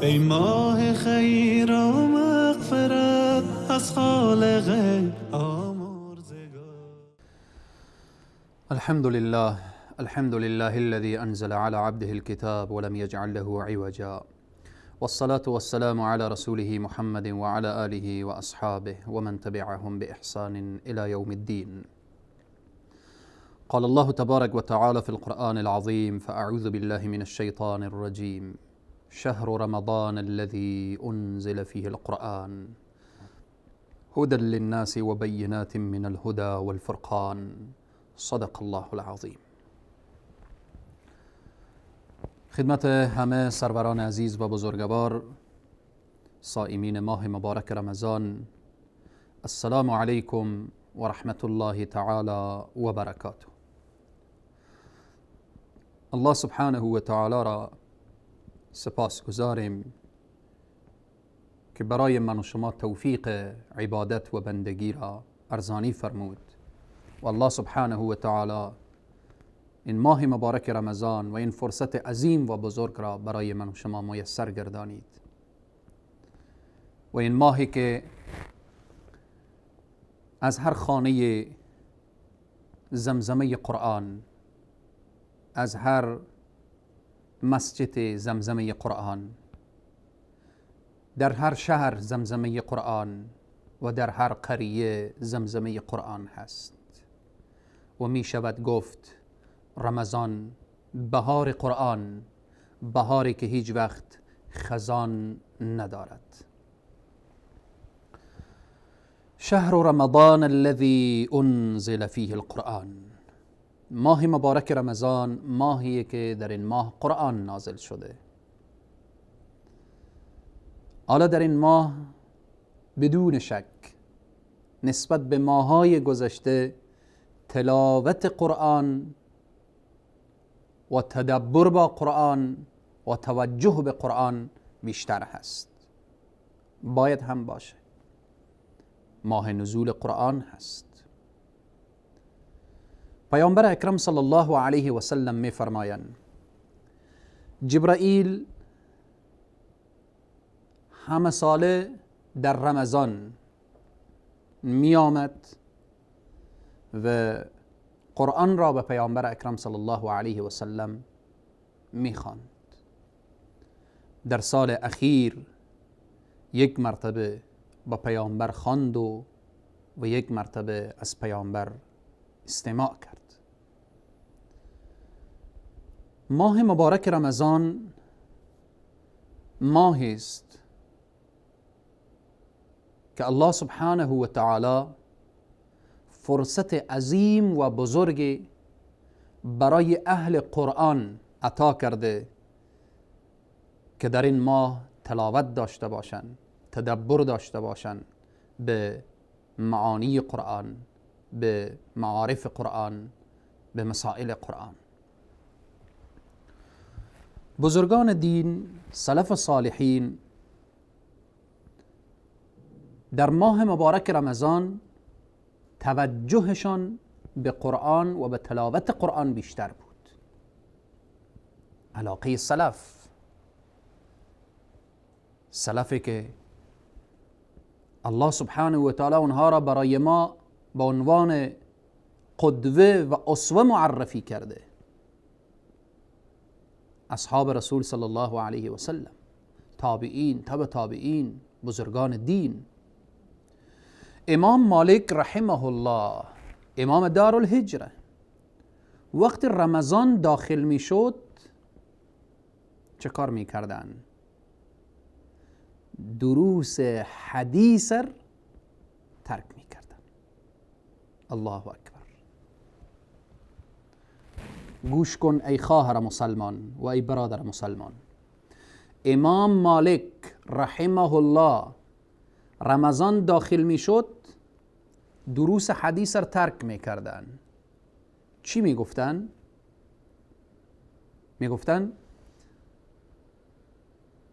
ای ماه خیر و مغفرت از خالق آمرزگار. الحمد لله، الحمد لله الذي أنزل على عبده الكتاب ولم يجعل له عوجا، والصلاة والسلام على رسوله محمد وعلى آله وأصحابه ومن تبعهم بإحسان إلى يوم الدين. قال الله تبارك وتعالى في القرآن العظيم: فأعوذ بالله من الشيطان الرجيم، شهر رمضان الذي أنزل فيه القرآن هدى للناس وبينات من الهدى والفرقان. صدق الله العظیم. خدمت همه سروران عزیز و بزرگوار، صائمین ماه مبارک رمضان، السلام علیکم و رحمت الله تعالی و برکاته. الله سبحانه و تعالی را سپاس گذاریم که برای من و شما توفیق عبادت و بندگی را ارزانی فرمود و الله سبحانه و تعالی این ماه مبارک رمضان و این فرصت عظیم و بزرگ را برای من و شما میسر گردانید و این ماهی که از هر خانه زمزمه قرآن، از هر مسجد زمزمه قرآن، در هر شهر زمزمه قرآن و در هر قریه زمزمه قرآن هست و می شود گفت رمضان بهار قرآن، بهاری که هیچ وقت خزان ندارد. شهر رمضان الذي انزل فيه القرآن، ماه مبارک رمضان ماهیه که در این ماه قرآن نازل شده. حالا در این ماه بدون شک نسبت به ماهای گذشته تلاوت قرآن و تدبر با قرآن و توجه به قرآن بیشتر هست. باید هم باشه، ماه نزول قرآن هست. پیامبر اکرم صلی الله علیه و سلم می فرمایند جبرائیل همه ساله در رمضان می آمد و قرآن را به پیامبر اکرم صلی الله علیه و سلم می خواند. در سال اخیر یک مرتبه با پیامبر خواند و یک مرتبه از پیامبر استماع کرد. ماه مبارک رمضان ماهی است که الله سبحانه و تعالی فرصت عظیم و بزرگی برای اهل قرآن عطا کرده که در این ماه تلاوت داشته باشند، تدبر داشته باشند به معانی قرآن، به معارف قرآن، به مسائل قرآن. بزرگان دین، سلف صالحین، در ماه مبارک رمضان توجهشان به قرآن و به تلاوت قرآن بیشتر بود. علاقه سلف، سلفی که الله سبحانه و تعالی اونها را برای ما به عنوان قدوه و اسوه معرفی کرده، اصحاب رسول صلی الله علیه و سلم، تابعین، تبع تابعین، بزرگان دین. امام مالک رحمه الله، امام دارالهجره، وقت رمضان داخل می شد چه کار می کردن؟ دروس حدیث ترک می کردن. الله اکبر. گوش کن ای خواهر مسلمان و ای برادر مسلمان، امام مالک رحمه الله رمضان داخل می شد دروس حدیث را ترک می کردن. چی می گفتن؟ می گفتن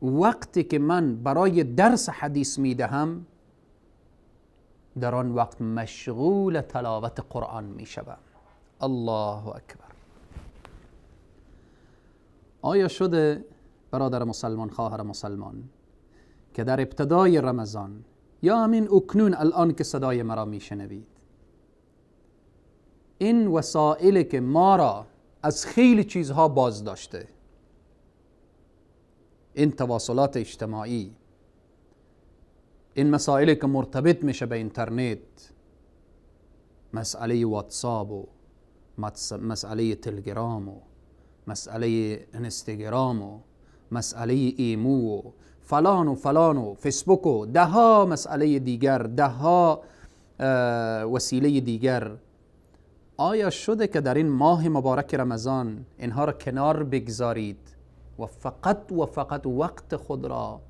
وقتی که من برای درس حدیث می دهم در آن وقت مشغول تلاوت قرآن می شوم. الله اکبر. آیا شده برادر مسلمان، خواهر مسلمان، که در ابتدای رمضان یا همین اکنون الان که صدای مرا میشنوید، این وسایل که ما را از خیلی چیزها باز داشته، این تواصلات اجتماعی، این مسائلی که مرتبط میشه به اینترنت، مسئله واتساپ و مسئله تلگرام و مسئله اینستاگرام و مسئله ایمو و فلان و فلان و فیسبوک و ده ها مسئله دیگر، ده ها وسیله دیگر، آیا شده که در این ماه مبارک رمضان اینها را کنار بگذارید و فقط و فقط وقت خود را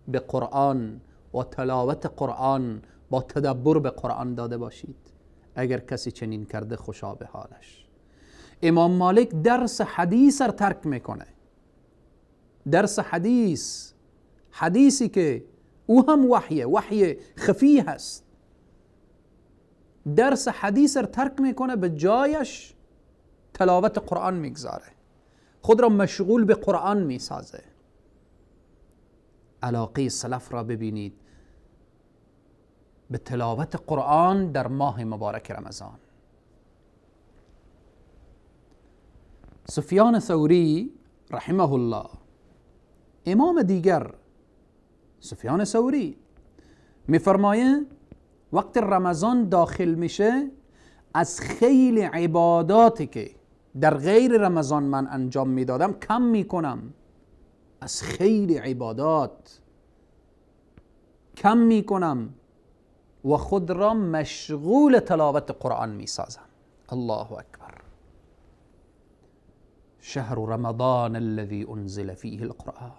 به قرآن و تلاوت قرآن با تدبر به قرآن داده باشید؟ اگر کسی چنین کرده خوشا به حالش. امام مالک درس حدیث را ترک میکنه، درس حدیث، حدیثی که او هم وحیه، وحی خفی هست، درس حدیث را ترک میکنه، به جایش تلاوت قرآن میگذاره، خود را مشغول به قرآن میسازه. علاقه سلف را ببینید به تلاوت قرآن در ماه مبارک رمضان. سفیان ثوری رحمه الله، امام دیگر، سفیان ثوری میفرمایه وقت رمضان داخل میشه از خیلی عباداتی که در غیر رمضان من انجام میدادم کم میکنم، از خیلی عبادات کم میکنم و خود را مشغول تلاوت قرآن میسازم. الله اکبر. شهر رمضان الذي انزل فیه القرآن.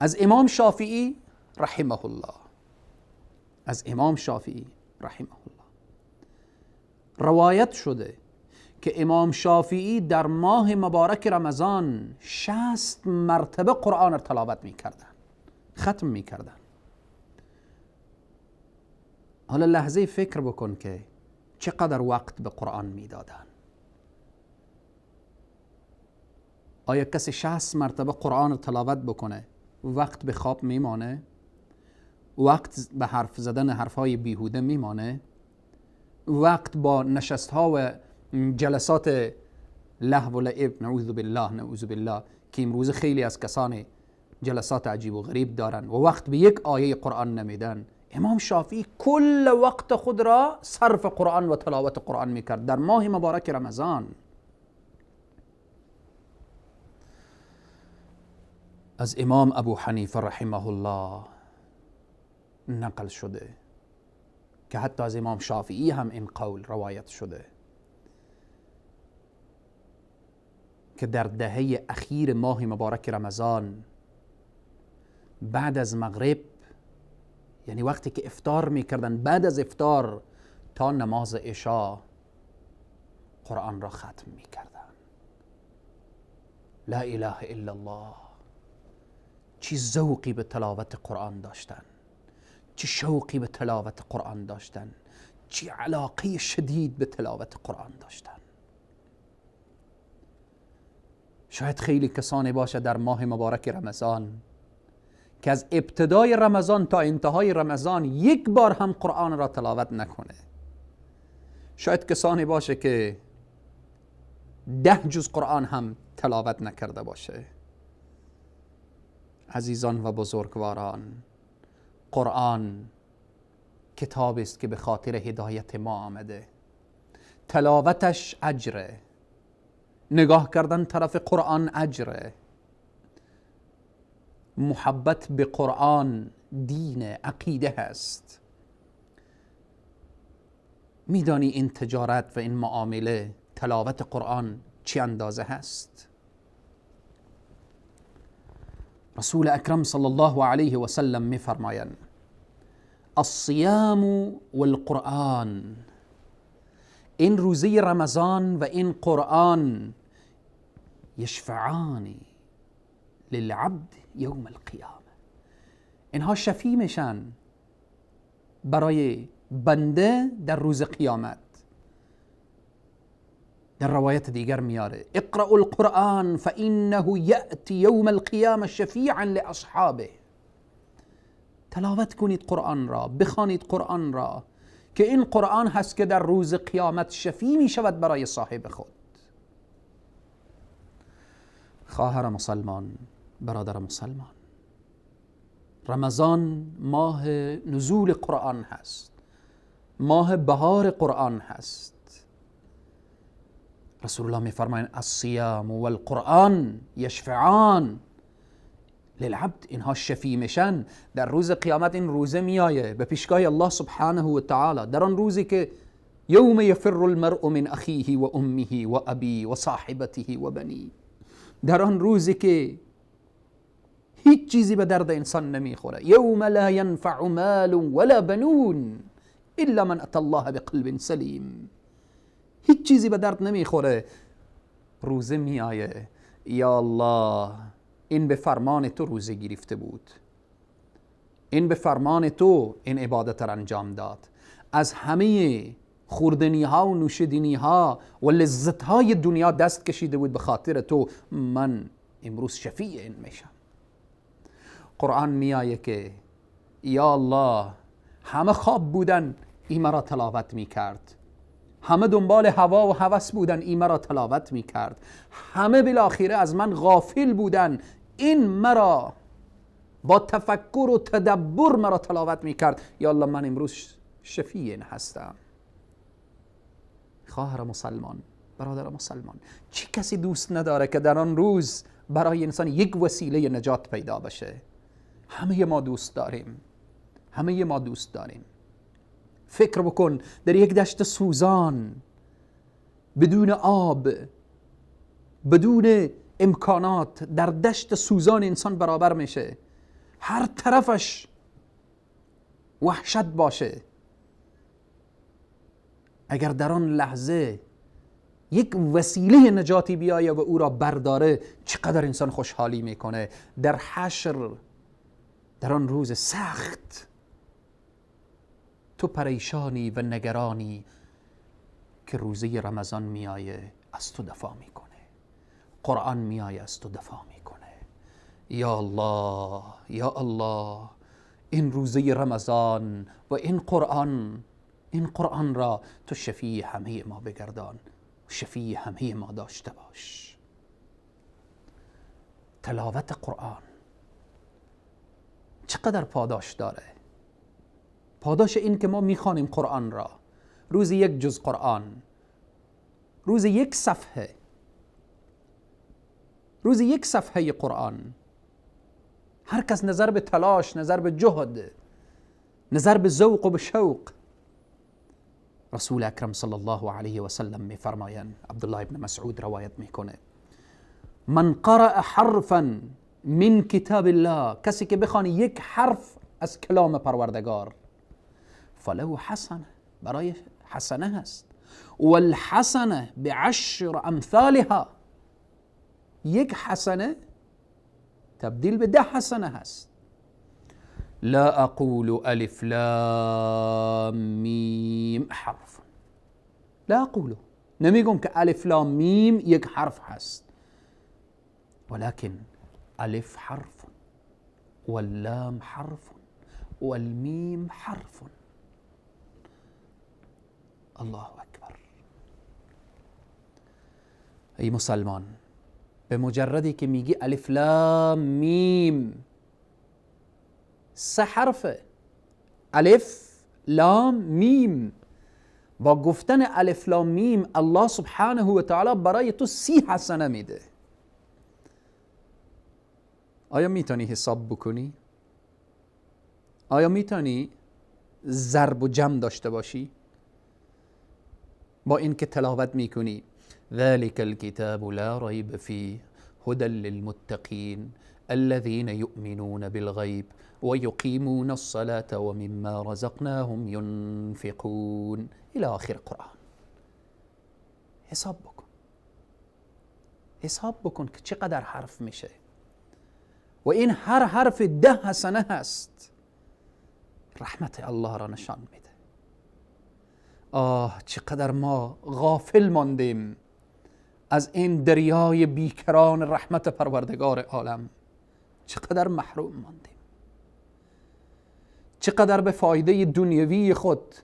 از امام شافعی رحمه الله، از امام شافعی رحمه الله روایت شده که امام شافعی در ماه مبارک رمضان 60 مرتبه قرآن را تلاوت میکردن، ختم میکردن. حالا لحظه فکر بکن که چقدر وقت به قرآن میدادن. آیا کسی 60 مرتبه قرآن را تلاوت بکنه وقت به خواب میمانه؟ وقت به حرف زدن حرفهای بیهوده میمانه؟ وقت با نشست ها و جلسات لهو و لعب، نعوذ بالله نعوذ بالله، که امروز خیلی از کسان جلسات عجیب و غریب دارن و وقت به یک آیه قرآن نمیدن. امام شافعی کل وقت خود را صرف قرآن و تلاوت قرآن میکرد در ماه مبارک رمضان. از امام ابو حنیفه رحمه الله نقل شده که حتی از امام شافعی هم این قول روایت شده که در دهه اخیر ماه مبارک رمضان بعد از مغرب، یعنی وقتی که افطار میکردن، بعد از افطار تا نماز عشاء قرآن را ختم میکردن. لا اله الا الله. چه ذوقی به تلاوت قرآن داشتن، چه شوقی به تلاوت قرآن داشتن، چه علاقه شدید به تلاوت قرآن داشتن. شاید خیلی کسانی باشه در ماه مبارک رمضان که از ابتدای رمضان تا انتهای رمضان یک بار هم قرآن را تلاوت نکنه. شاید کسانی باشه که 10 جز قرآن هم تلاوت نکرده باشه. عزیزان و بزرگواران، قرآن کتاب است که به خاطر هدایت ما آمده. تلاوتش اجره، نگاه کردن طرف قرآن اجره، محبت به قرآن دین، عقیده هست. میدانی این تجارت و این معامله تلاوت قرآن چی اندازه هست؟ رسول اکرم صلی الله علیه و سلم میفرمایند الصیام والقرآن، این روزه رمضان و این قرآن یشفعان للعبد یوم القیامه، اینها شفیع میشن برای بنده در روز قیامت. در روایت دیگر میاره اقرأوا القرآن فإنه یأتی یوم القیامة شفیعا لأصحابه. تلاوت کنید قرآن را، بخوانید قرآن را، که این قرآن هست که در روز قیامت شفیع می شود برای صاحب خود. خواهر مسلمان، برادر مسلمان، رمضان ماه نزول قرآن هست، ماه بهار قرآن هست. رسول الله می فرمایند الصیام والقرآن یشفعان للعبد. اینها شفیع میشن در روز قیامت. این روزه میایه به پیشگاه الله سبحانه و تعالی، در آن روزی که یوم یفر المرء من اخیه و امه و ابیه و صاحبته و بنیه، در آن روزی که هیچ چیزی به درد انسان نمیخوره، یوم لا ینفع مال ولا بنون الا من اتى الله بقلب سلیم. هیچ چیزی به درد نمیخوره. روزه میایه، یا الله این به فرمان تو روزه گرفته بود، این به فرمان تو این عبادت را انجام داد، از همه خوردنی ها و نوشیدنی ها و لذت های دنیا دست کشیده بود به خاطر تو، من امروز شفیع این میشم. قرآن میایه که یا الله همه خواب بودن این مرا تلاوت میکرد، همه دنبال هوا و هوس بودن این مرا تلاوت میکرد، همه بالاخره از من غافل بودن این مرا با تفکر و تدبر مرا تلاوت میکرد، یا الله من امروز شفیع این هستم. خواهر مسلمان، برادر مسلمان، چه کسی دوست نداره که در آن روز برای انسان یک وسیله نجات پیدا بشه؟ همه ما دوست داریم، همه ما دوست داریم. فکر بکن در یک دشت سوزان، بدون آب، بدون امکانات، در دشت سوزان انسان برابر میشه، هر طرفش وحشت باشه. اگر در آن لحظه یک وسیله نجاتی بیایه و او را برداره، چقدر انسان خوشحالی میکنه. در حشر، در آن روز سخت، تو پریشانی و نگرانی که روزه رمضان میایه از تو دفاع میکنه، قرآن میایه از تو دفاع میکنه. یا الله، یا الله، این روزه رمضان و این قرآن، این قرآن را تو شفیع همه ما بگردان، شفیع همه ما داشته باش. تلاوت قرآن چقدر پاداش داره. پاداش این که ما میخوانیم قرآن را، روز یک جز قرآن، روز یک صفحه، روز یک صفحه قرآن، هر کس نظر به تلاش، نظر به جهد، نظر به ذوق و به شوق. رسول اکرم صلی الله علیه و سلم میفرمایند، عبدالله ابن مسعود روایت میکنه، من قرأ حرفا من کتاب الله، کسی که بخوانه یک حرف از کلام پروردگار، فله حسنه، برای حسنه هست، والحسنه بعشر امثالها، یک حسنه تبدیل به 10 حسنه هست. لا اقول الف لام میم حرف، لا اقول، نمیگم که الف لام میم یک حرف هست، ولكن الف حرف واللام حرف والمیم حرف. الله اکبر. ای مسلمان، به مجردی که میگی الف لام میم، سه حرفه، الف لام میم، با گفتن الف لام میم الله سبحانه و تعالی برای تو 30 حسنه میده. آیا میتونی حساب بکنی؟ آیا میتونی ضرب و جمع داشته باشی؟ با اینکه تلاوت میکنی ذلك الكتاب لا ريب فيه هدى للمتقين الذين يؤمنون بالغيب ويقيمون الصلاة ومما رزقناهم ينفقون إلى آخر القرآن. حساب بکن، حساب بکن که چقدر حرف میشه و این هر حرف 10 حسنه هست. رحمت الله را نشان میده. آه چقدر ما غافل ماندیم از این دریای بیکران رحمت پروردگار عالم چقدر محروم ماندیم، چقدر به فایده دنیوی خود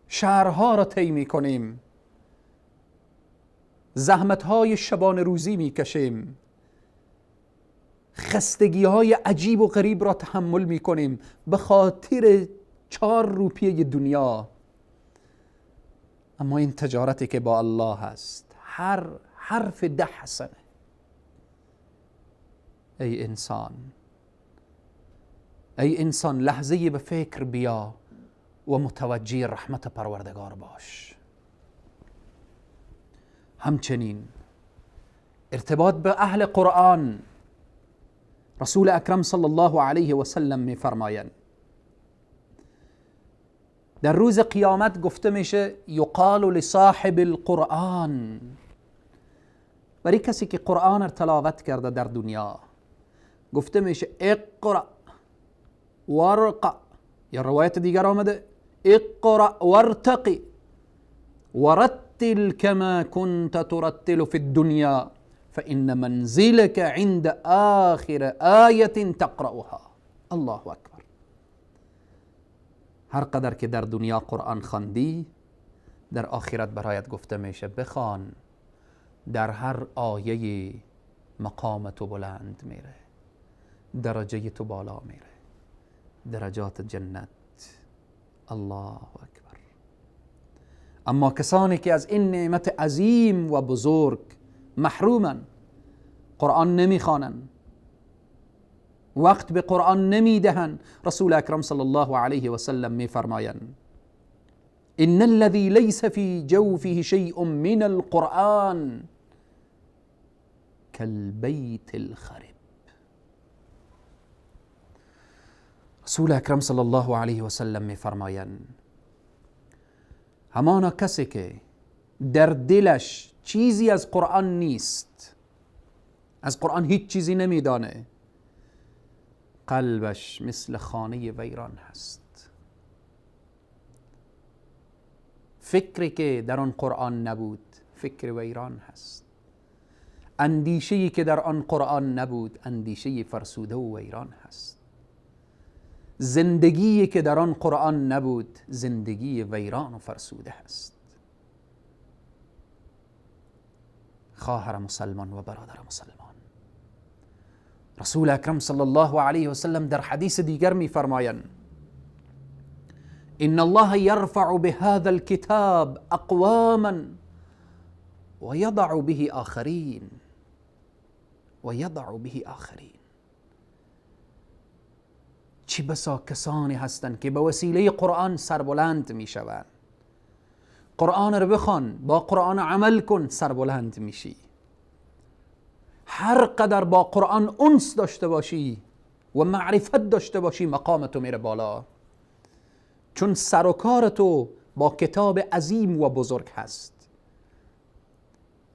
شهرها را طی می‌کنیم، زحمت‌های شبانه روزی می‌کشیم، خستگی‌های عجیب و غریب را تحمل می‌کنیم به خاطر 4 روپیه دنیا. اما این تجارتی که با الله هست، هر حرف 10 حسنه. ای انسان، ای انسان، لحظه به فکر بیا و متوجه رحمت پروردگار باش. همچنین ارتباط به اهل قرآن، رسول اکرم صلی الله علیه و سلم می فرمایند در روز قیامت گفته میشه یقال لصاحب القرآن، برای کسی که قرآن را تلاوت کرده در دنیا گفته میشه اقرأ وارقع، یا روایت دیگر آمده اقرأ وارتقی ورتل كما كنت ترتل في الدنيا فإن منزلك عند آخر آية تقرأها. الله اکبر. هر قدر که در دنیا قرآن خواندی، در آخرت برایت گفته میشه بخوان، در هر آیه مقام تو بلند میره، درجه تو بالا میره، درجات جنت. الله اکبر. اما کسانی که از این نعمت عظیم و بزرگ محرومن، قرآن نمیخوانن، وقت به قرآن نمیدهن، رسول اکرم صلی الله علیه و سلم میفرمایند ان الذي ليس في جوفه شيء من القرآن كالبيت الخرب. رسول اکرم صلی الله علیه و سلم میفرمایند همانا کسی که در دلش چیزی از قرآن نیست، از قرآن هیچ چیزی نمیدانه، قلبش مثل خانه ویران هست. فکری که در آن قرآن نبود فکر ویران هست، اندیشه‌ای که در آن قرآن نبود اندیشه فرسوده و ویران هست، زندگی که در آن قرآن نبود زندگی ویران و فرسوده هست. خواهر مسلمان و برادر مسلمان، رسول اکرم صلی الله علیه و سلم در حدیث دیگر می‌فرمایند ان الله يرفع بهذا الكتاب اقواما ويضع به آخرین ويضع به آخرین. چی بسا کسانی هستند که به وسیله قرآن سربلند میشوند. قرآن رو بخوان، با قرآن عمل کن، سربلند میشی. هر قدر با قرآن انس داشته باشی و معرفت داشته باشی مقام تو میره بالا، چون سر و کار تو با کتاب عظیم و بزرگ هست.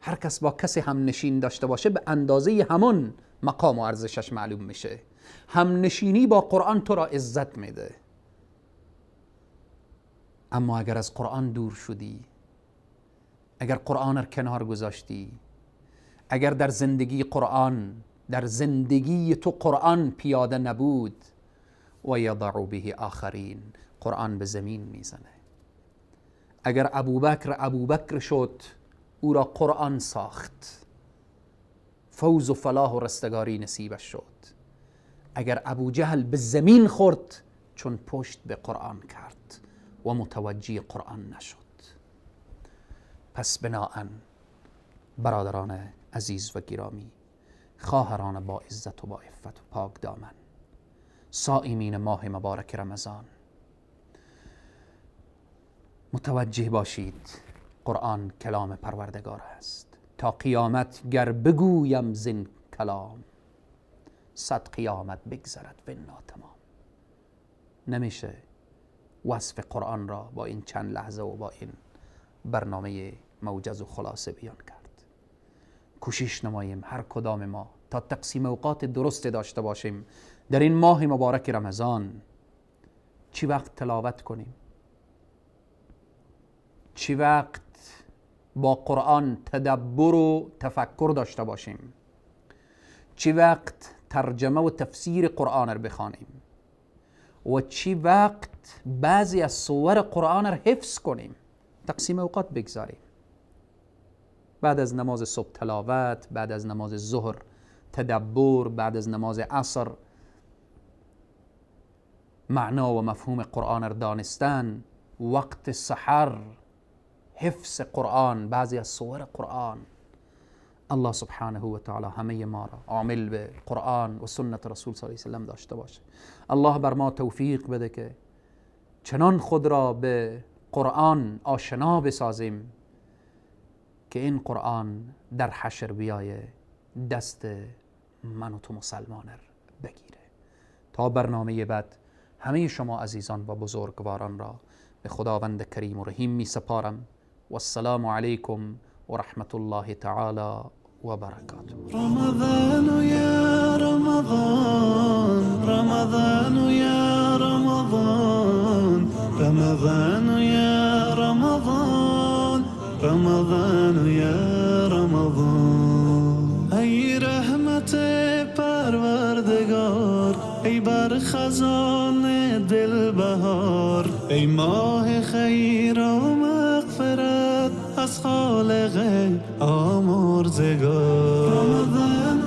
هر کس با کسی هم نشین داشته باشه به اندازه همون مقام و ارزشش معلوم میشه. هم نشینی با قرآن تو را عزت میده. اما اگر از قرآن دور شدی، اگر قرآن را کنار گذاشتی، اگر در زندگی قرآن، در زندگی تو قرآن پیاده نبود، و یضع به آخرین، قرآن به زمین میزنه. اگر ابوبکر ابوبکر شد، او را قرآن ساخت، فوز و فلاح و رستگاری نصیبش شد. اگر ابو جهل به زمین خورد، چون پشت به قرآن کرد و متوجه قرآن نشد. پس بناءً برادران عزیز و گرامی، خواهران با عزت و با عفت و پاک دامن، صائمین ماه مبارک رمضان، متوجه باشید قرآن کلام پروردگار است. تا قیامت گر بگویم زین کلام، صد قیامت بگذرد و ناتمام. نمیشه وصف قرآن را با این چند لحظه و با این برنامه موجز و خلاصه بیان کرد. کوشش نماییم هر کدام ما تا تقسیم اوقات درست داشته باشیم در این ماه مبارک رمضان. چی وقت تلاوت کنیم، چی وقت با قرآن تدبر و تفکر داشته باشیم، چی وقت ترجمه و تفسیر قرآن را بخوانیم و چی وقت بعضی از سور قرآن را حفظ کنیم. تقسیم اوقات بگذاریم، بعد از نماز صبح تلاوت، بعد از نماز ظهر تدبر، بعد از نماز عصر معنا و مفهوم قرآن را دانستن، وقت سحر حفظ قرآن، بعضی از سور قرآن. الله سبحانه و تعالی همه ما را عامل به قرآن و سنت رسول صلی الله علیه و سلم داشته باشه. الله بر ما توفیق بده که چنان خود را به قرآن آشنا بسازیم که این قرآن در حشر بیایه دست من و تو مسلمان بگیره. تا برنامه بعد همه شما عزیزان و بزرگواران را به خداوند کریم و رحیم می سپارم. و السلام علیکم و رحمت الله تعالی و برکاته. رمضان یا رمضان، رمضان یا رمضان، رمضان یا رمضان، رمضان یا رمضان. ای رحمت پروردگار، ای بر خزان دل بهار، ای ماه خیر و مغفرت از خالق آمرزگار. رمضان.